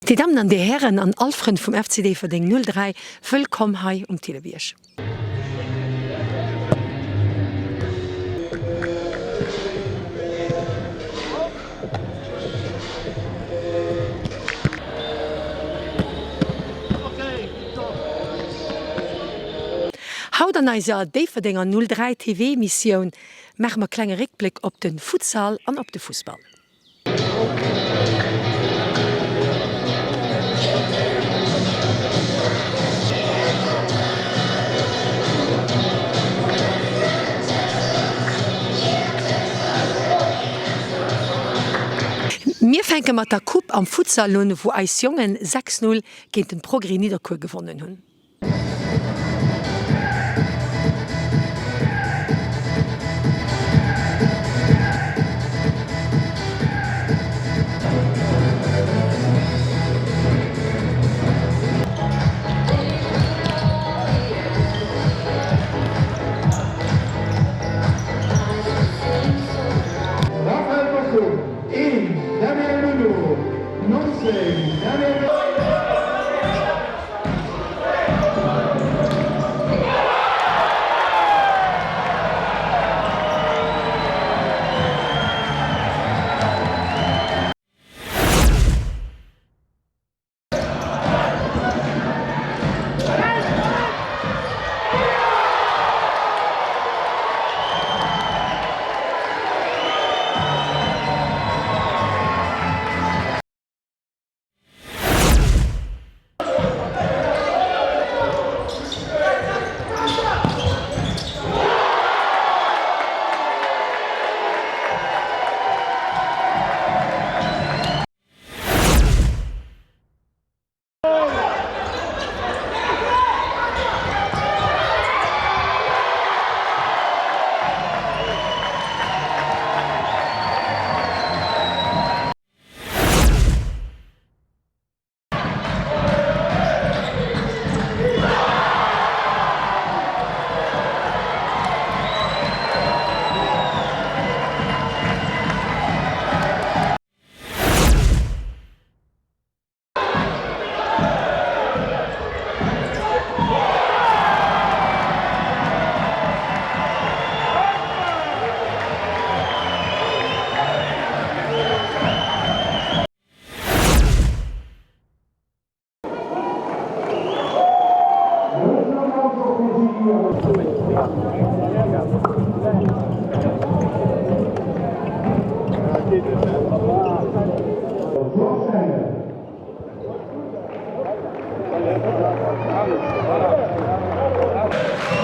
Dir Dammen an Dir Hären an all Frënn vum FC Déifferdeng 03, wëllkomm hei um Thillebierg. Haut an eiser Déifferdenger 03 TV Missioun maache mer klenge Réckbléck op de Futsal an op de Fussball. Mir fänke mat der Coupe am Futsal un, wou eis Jongen 6, 0 géint den Progrès Nidderkuer gewonnen hunn. Raphaël Bossum, 1, Daniel Muno, 19, Daniel.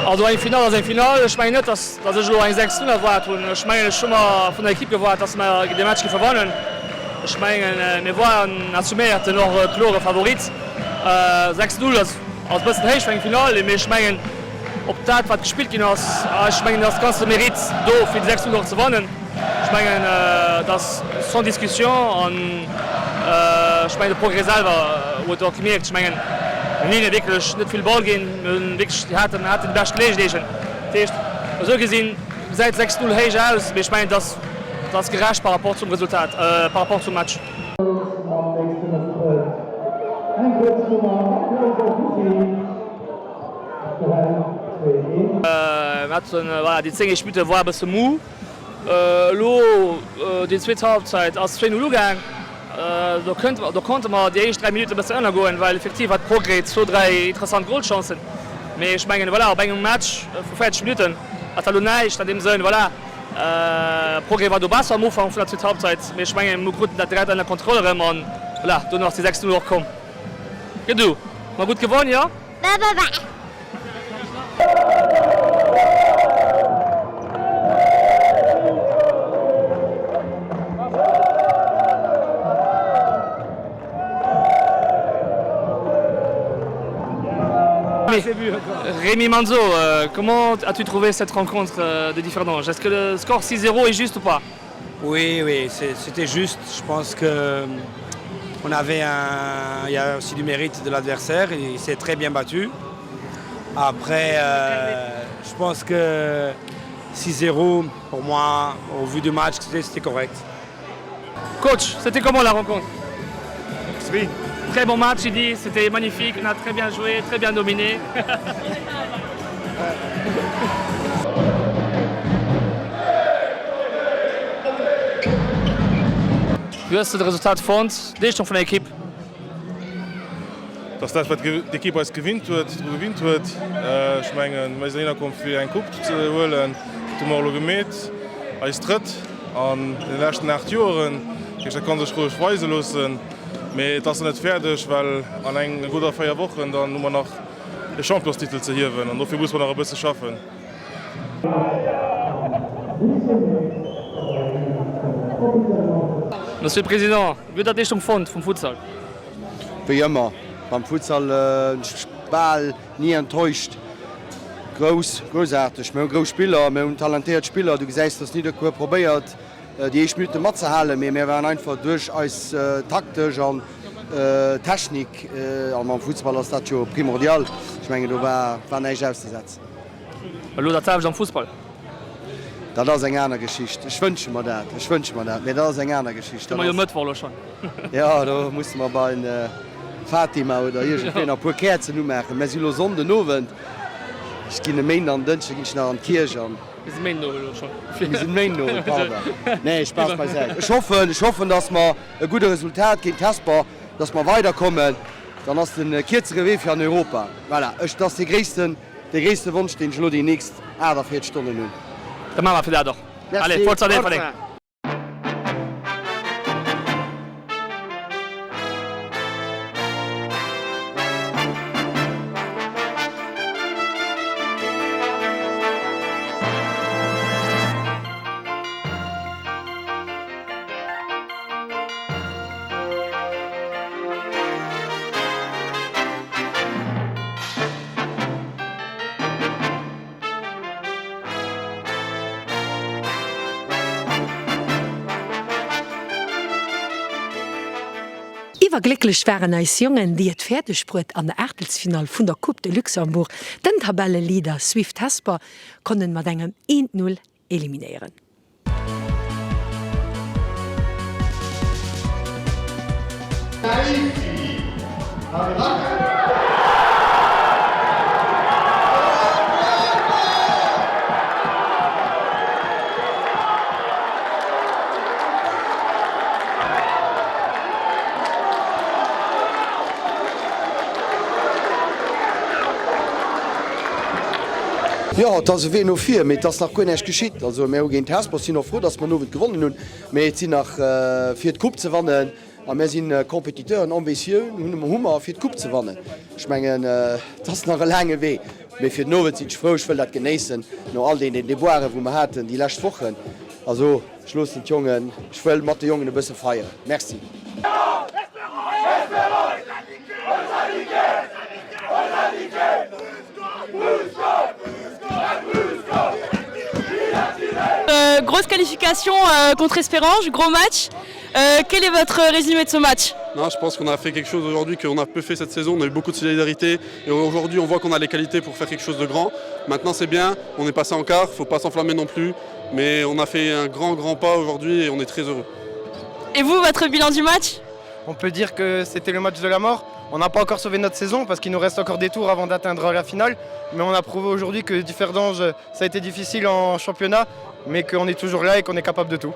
Also eng Finall ass eng Finall. Ech mengen net, dass dass ech elo eng 6 0 erwaart hunn. Ech mengen, ech hu mer vun der Ekipp gewaart, dass mer dee Match géife wannen. Ech mengen, mir waren assuméierten och e klore Favorit. 6 0 ass e bëssen héich fir eng Finall, mee ech mengen, op dat wat gespillt ginn ass, ech mengen, ass de ganze Mérite do fir déi 6 0 och ze wannen. Ech mengen, et ass sans discussion an ech mengen de Progrès selwer huet och gemierkt. Ech mengen, mir hunn hinne wierklech net vill Ball ginn, mir hunn wierklech, déi haten haten déi bescht Geleegenheeten. Dat heescht, esou gesinn gesäit 6, 0 héich aus, mee ech mengen, et ass, et ass gerecht par rapport zum Resultat, par rapport zum Match. Mir haten, voilà, déi 10 éischt Minutte war e bësse mou. Elo déi zweet Halbzeit ass 2, 0 ugaang. Do kënnt, do konnte mer déi éischt 3 Minutten e bëssen ënnergoen, well effektiv hat Progrès zwou, dräi interessant Golchancen. Mee ech mengen, voilà, op engem Match vu 40 Minutten ass dat elo näischt an deem Sënn. Voilà, Progrès war do besser am Ufank vun der zweeter Halbzeit, mee ech mengen, mir kruten dat direkt ënner Kontroll erëm an voilà, dono ass déi 6, 0 och komm. Gedu, mer gutt gewonn, jo? Rémi Manzo, comment as-tu trouvé cette rencontre de Differdange? Est-ce que le score 6-0 est juste ou pas? Oui, oui, c'était juste. Je pense que on avait un, il y a aussi du mérite de l'adversaire. Il s'est très bien battu. Après, euh, je pense que 6-0, pour moi, au vu du match, c'était correct. Coach, c'était comment la rencontre Oui. Très bon match, il dit, c'était magnifique, on a très bien joué, très bien dominé. Wéi hues de de Resultat fonnt, d'Leeschtung vun der Ekipp? Dat ass dat, wat d'Ekipp eis gewinnt huet, dru gewinnt huet. Ech mengen, mir sinn heihinner komm, fir eng Coupe ze huelen. Dat hu mer och elo gemeet, eis drëtt an de leschten 8 Joeren. Dat heescht, dat ka sech roueg weise loossen. Mee et ass nach net fäerdeg, well an eng gudder 4 Wochen dann hu mer nach de Championstitel ze hiewen an dofir musse mer nach e bësse schaffen. Monsieur le Président, wéi hutt Der d'Leeschtung fonnt vum Futsal? Wéi ëmmer beim Futsal, bal ni enttäuscht. Grouss, groussaarteg. Mir hu grouss Spiller, mir hunn talentéiert Spiller. Du gesäis, dass Nidderkuer probéiert, déi éischt Minutte matzehalen, mee mir waren einfach duerch eis taktesch an Technik, an am Fussball ass dat jo primordial, ech mengen do war war näischt auszesetzen. Elo dat selwecht am Fussball? Dat ass eng aner Geschicht. Ech wënsche mer dat, ech wënsche mer dat, mee dat ass eng aner Geschicht. Hu mer jo Mëttwoch elo schonn. Jo, do musse mer beim Fatima oder iergendween nach e puer Käerzen umaachen. Mir si lo Sonnden Owend, ech ginn e Méinden an Dënschde ginn ech nach an d'Kierch an. Mir si Méinden elo schonn. Mir sinn Méinden Owend, pardon. Nee, Spaass beisäit. Ech hoffen, ech hoffen, datt mer e gudde Resultat géint Hesper, datt mer weiderkommen. Dann ass de kierzere Wee fir an Europa. Voilà, ech, dat ass dee gréissten, dee gréisste Wonsch, deen ech elo déi nächst 48 Stonnen hunn. Da maache mer fir dat och. Allez, Forza Déifferdeng! Iwwerglécklech waren eis Jongen, déi et fäerdeg bruet an der Aachtelsfinall vun der Coupe de Luxembourg den Tabelleleader Swift Hesper konnen mat engem 1, 0 eliminéieren. Jo, et ass e Wee no vir, mee et ass nach guer näischt geschitt. Also mir hu géint Hesper, sinn och frou, datt mer den Owend gewonnen hunn, mee et sinn nach fir d'Coupe ze wannen a mir si Compétiteuren, Ambitioun hu mer fir d'Coupe ze wannen. Ech mengen, et ass nach e laange Wee, mee fir den Owend sinn ech frou, ech wëll dat genéissen no all deenen Déboiren, wou mer haten déi lescht Wochen. Also ech loossen d'Jongen, ech wëll mat de Jongen e bësse feieren. Merci. Grosse qualification euh, contre Espérange, gros match. Euh, quel est votre résumé de ce match Non, je pense qu'on a fait quelque chose aujourd'hui qu'on a peu fait cette saison. On a eu beaucoup de solidarité et aujourd'hui on voit qu'on a les qualités pour faire quelque chose de grand. Maintenant c'est bien, on est passé en quart, faut pas s'enflammer non plus. Mais on a fait un grand grand pas aujourd'hui et on est très heureux. Et vous, votre bilan du match On peut dire que c'était le match de la mort. On n'a pas encore sauvé notre saison parce qu'il nous reste encore des tours avant d'atteindre la finale. Mais on a prouvé aujourd'hui que Differdange, ça a été difficile en championnat, mais qu'on est toujours là et qu'on est capable de tout.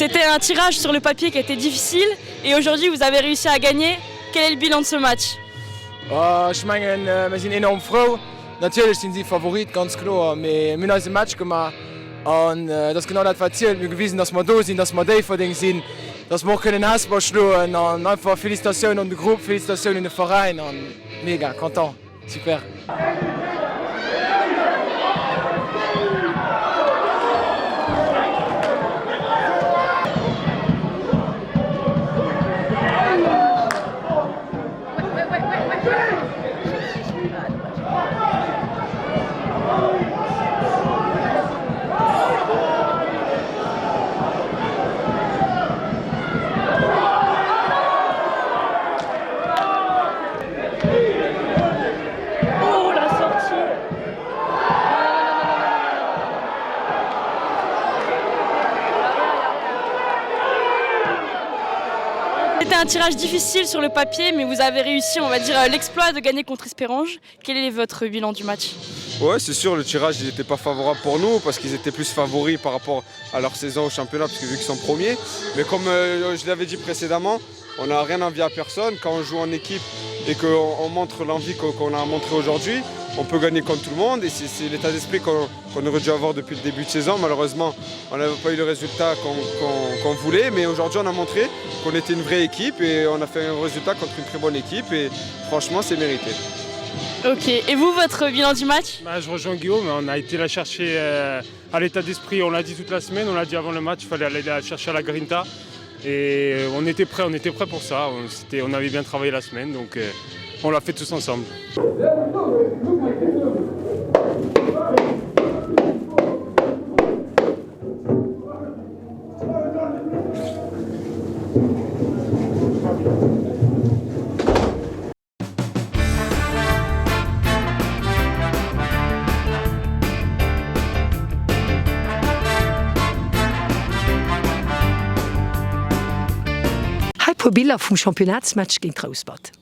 C'était un tirage sur le papier qui était difficile et aujourd'hui vous avez réussi à gagner. Quel est le bilan de ce match? Ech mengen mir sinn enorm frou. Natierlech sinn si Favorit, ganz kloer, mee mir hunn eise Match gemaach an et ass genau dat wat zielt. Mir hu gewisen, datt mer do sinn, datt mer Déifferdeng sinn, datt mer och kënnen Hesper schloen an einfach Felicitatioun un de Grupp, Felicitatioun un de Veräin an mega content, super. Oh la sortie! C'était un tirage difficile sur le papier, mais vous avez réussi, on va dire, euh, l'exploit de gagner contre Espérange. Quel est votre bilan du match Ouais, c'est sûr, le tirage n'était pas favorable pour nous parce qu'ils étaient plus favoris par rapport à leur saison au championnat, parce que vu qu'ils sont premiers. Mais comme euh, je l'avais dit précédemment, on n'a rien envie à personne. Quand on joue en équipe et qu'on montre l'envie qu'on a montré aujourd'hui, on peut gagner contre tout le monde et c'est l'état d'esprit qu'on qu aurait dû avoir depuis le début de saison. Malheureusement, on n'avait pas eu le résultat qu'on qu qu voulait, mais aujourd'hui on a montré qu'on était une vraie équipe et on a fait un résultat contre une très bonne équipe et franchement c'est mérité. Ok, et vous, votre bilan du match bah, Je rejoins Guillaume, on a été la chercher euh, à l'état d'esprit, on l'a dit toute la semaine, on l'a dit avant le match, il fallait aller la chercher à la Grinta. Et euh, on était prêt, on était prêt pour ça, on, on avait bien travaillé la semaine, donc euh, on l'a fait tous ensemble. Hei puer Biller vum Championnatsmatch géint Rouspert.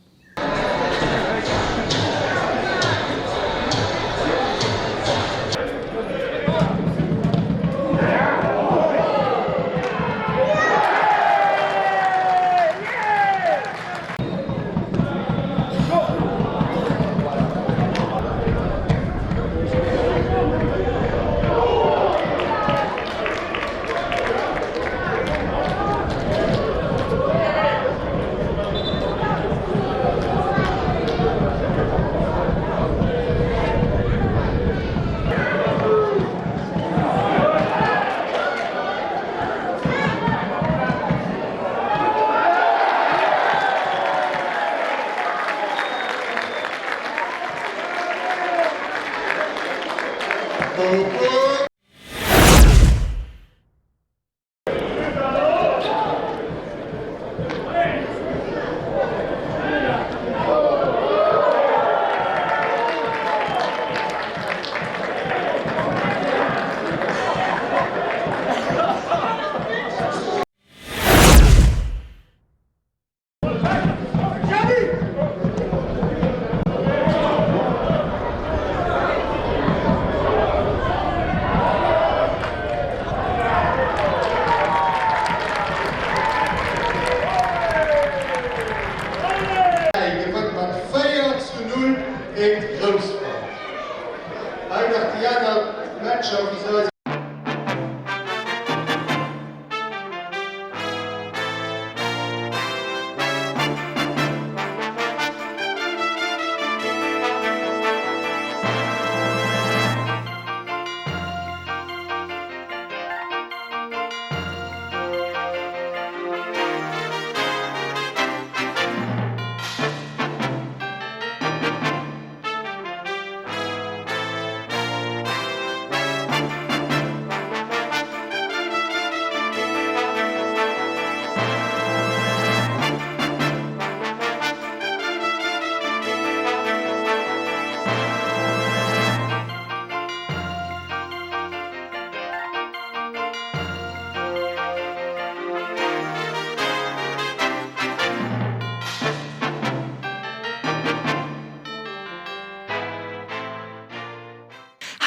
Gewënnt mat 4 zu 0 géint Rouspert. Hei nach déi aner Matcher wéi se eis.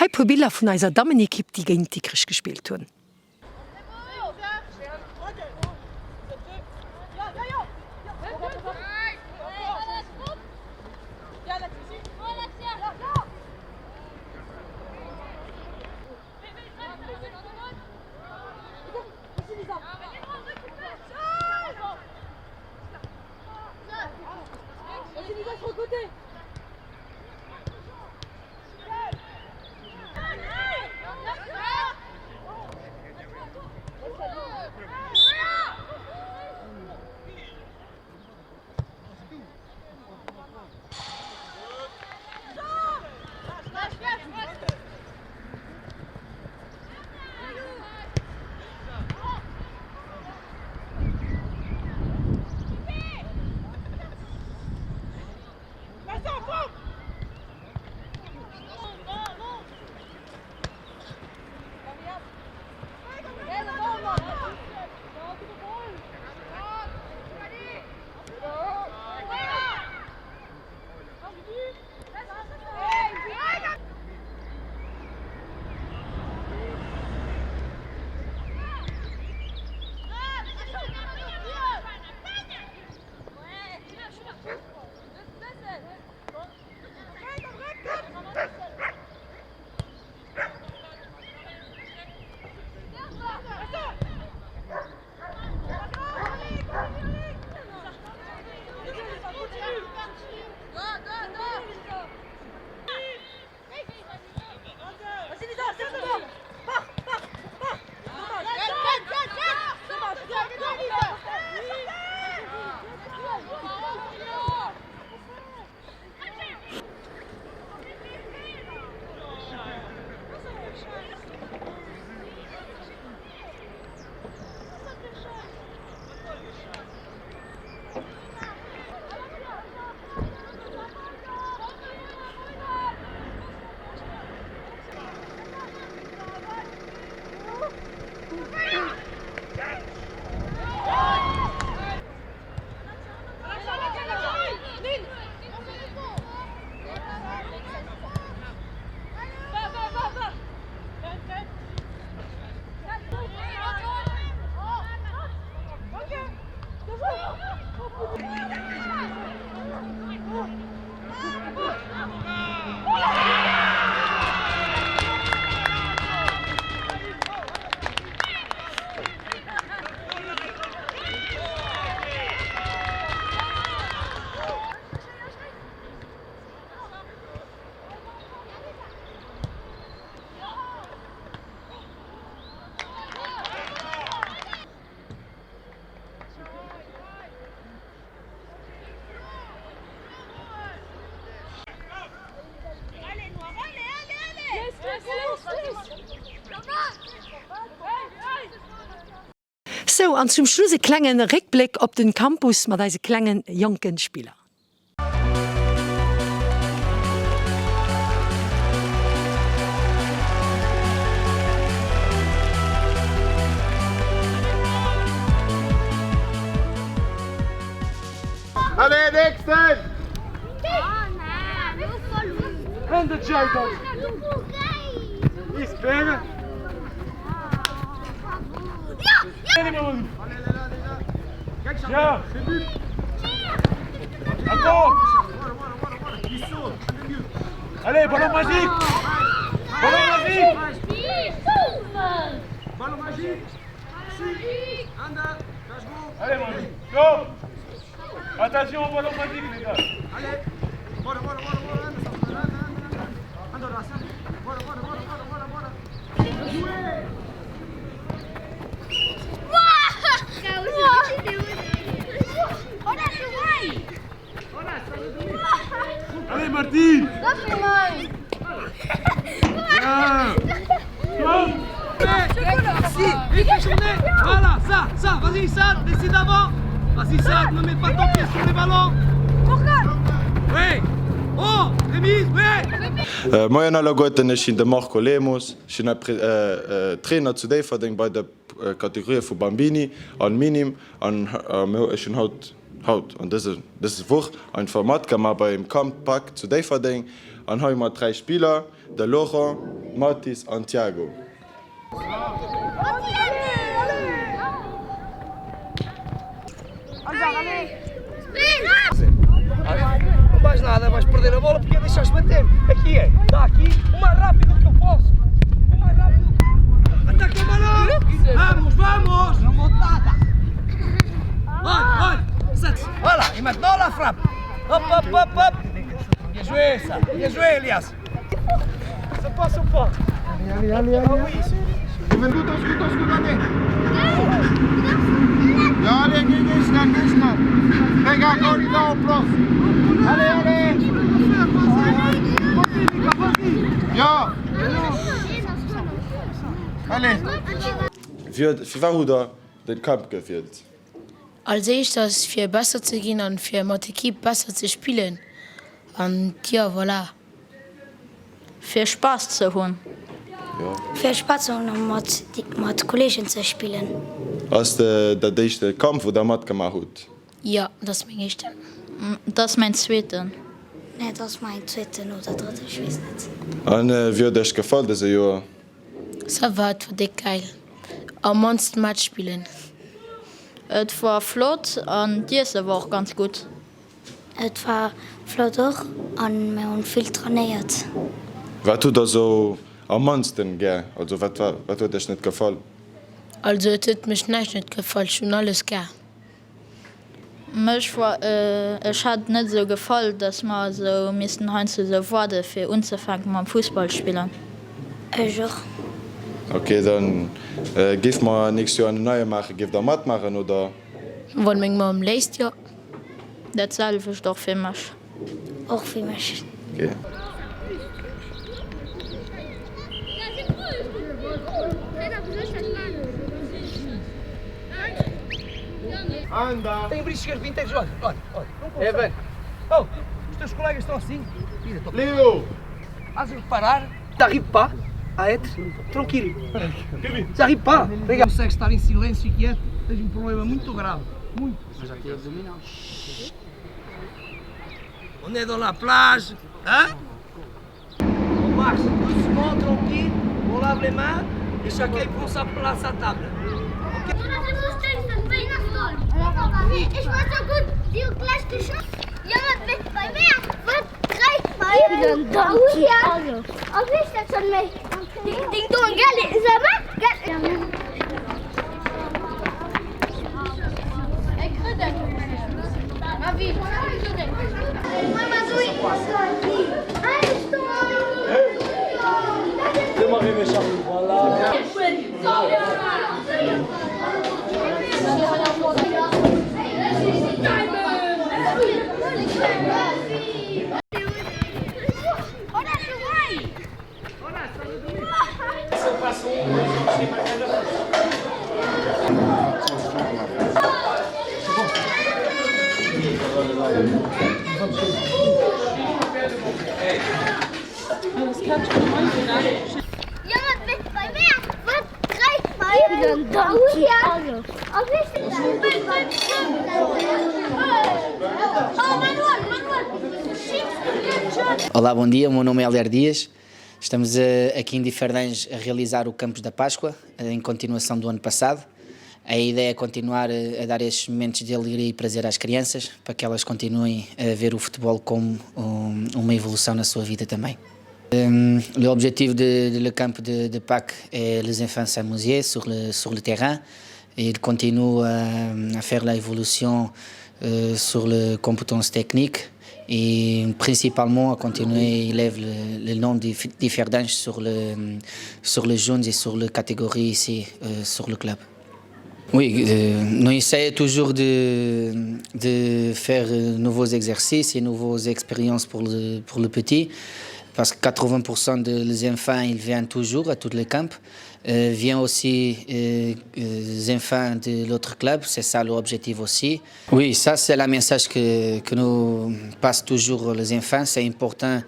Hei puer Biller vun eiser Dammenekipp déi géint Dikrech gespillt hunn. Sou, an zum Schluss e klengen Réckbléck op den Campus mat eise klengen jonken Spiller. Allez, nächsten! Allez, ballon magique Ballon magique Ballon magique Allez, go Attention au ballon magique, les gars Allez Allez Martine Voilà, ça, ça, vas-y, ça, décide avant. Vas-y, ça, ne mets pas ton pied sur les ballons. Oui. Oh, remise, oui. Moien alleguerten, ech sinn de Marco Lemos, ech sinn Trainer zu Déifferdeng bei de Kategorië vu Bambini an Minim an ech hunn haut, haut an dëse, dës Woch einfach matgemaach beim Camp Pack zu Déifferdeng an hei hu mer 3 Spiller, de Laurent, Mathis an Thiago. Firwat hutt der de Camp gewielt? Als éischt ass fir besser ze ginn an fir mat Equipe besser ze spillen an jo voilà. Fir Spaass ze hunn. Fir Spaass ze hunn a mat Kolleegen ze spillen. Ass dat éischte Camp wou der matgemaach hutt? Jo, dat ass meng éischten. Dat ass mäin zweeten. Nee, dat ass mäin zweeten oder drëtten, ech weess net. An wéi huet iech gefall dëse Joer? Ça va, et war déck geil. Am mannsten Match spillen. Et war flott an d'Iesse war och ganz gutt. Et war flott och an mir hunn vill trainéiert. Wat hutt der sou am mannsten gär? Also wat war, wat huet iech net gefall? Also et huet mech näischt net gefall, ech hunn alles gär. Mech war, ech hat et net esou gefall, dass mer esou missten heiansdo esou waarde fir unzefänken mam Fussball spillen. Ech och. Ok, dann géif mer nächst Joer en neie maachen. Géif der matmaachen oder? Wann meng Mamm léisst, jo. Dat selwecht och fir mech. Och fir mech. Ok. On est dans la plage, hein? On marche doucement, tranquille, on lave les mains et chacun prend sa place à table. Olá, bom dia. O meu nome é Helder Dias. Estamos eh, aqui em Differdange a realizar o Campus da Páscoa, eh, em continuação do ano passado. A ideia é continuar eh, a dar estes momentos de alegria e prazer às crianças, para que elas continuem a ver o futebol como um, uma evolução na sua vida também. Um, L'objectif de, de le camp de, de Pâques est les enfants s'amuser sur le, sur le terrain. Et ils continuent à, à faire l'évolution euh, sur les compétences techniques et principalement à continuer élève le, le nom de Differdange sur le, sur les jeunes et sur les catégories ici euh, sur le club. Oui, euh, nous essayons toujours de, de faire euh, nouveaux exercices et nouvelles expériences pour le, pour le petit parce que 80% des enfants ils viennent toujours à tous les camps. Euh, vient aussi euh, les euh, enfants de l'autre club, c'est ça l'objectif aussi. Oui, ça c'est la message que, que nous passent toujours les enfants, c'est important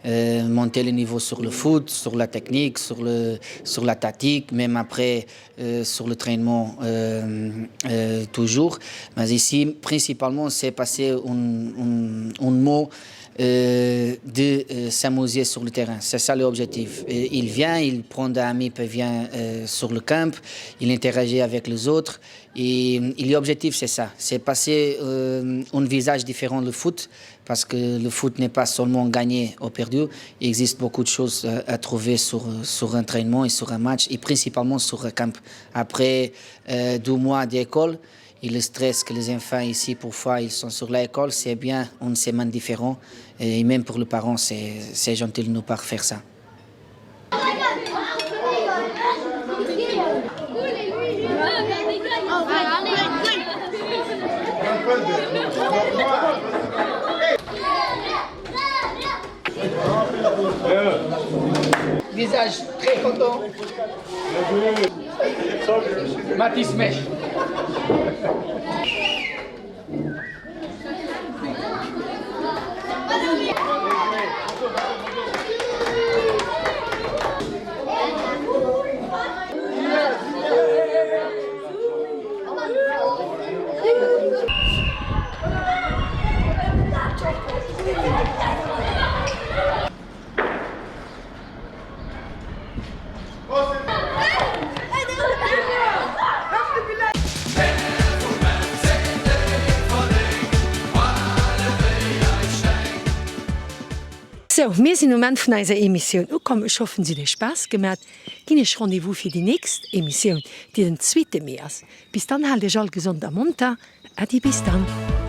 euh, monter le niveau sur le foot, sur la technique, sur, le, sur la tactique, même après euh, sur le trainement euh, euh, toujours. Mais ici, principalement, c'est passer un, un, un mot euh, de euh, s'amuser sur le terrain. C'est ça l'objectif. Il vient, il prend des amis, puis vient euh, sur le camp, il interagit avec les autres. Et, et l'objectif, c'est ça, c'est passer euh, un visage différent le foot, parce que le foot n'est pas seulement gagné ou perdu. Il existe beaucoup de choses à, à trouver sur, sur un entraînement et sur un match, et principalement sur un camp. Après euh, deux mois d'école, et le stress que les enfants ici, parfois, ils sont sur l'école, c'est bien une semaine différente. Et même pour les parents, c'est gentil de nous pas faire ça. Visage très content. Mathis Mech. Sou, mir sinn um Enn vun eiser Emissioun ukomm. Ech hoffen, se huet iech Spaass gemat. Ginn iech Rendez-vous fir déi nächst Emissioun, déi den zweete Mee ass. Bis dann, haalt iech all gesond a monter. Äddi, bis dann.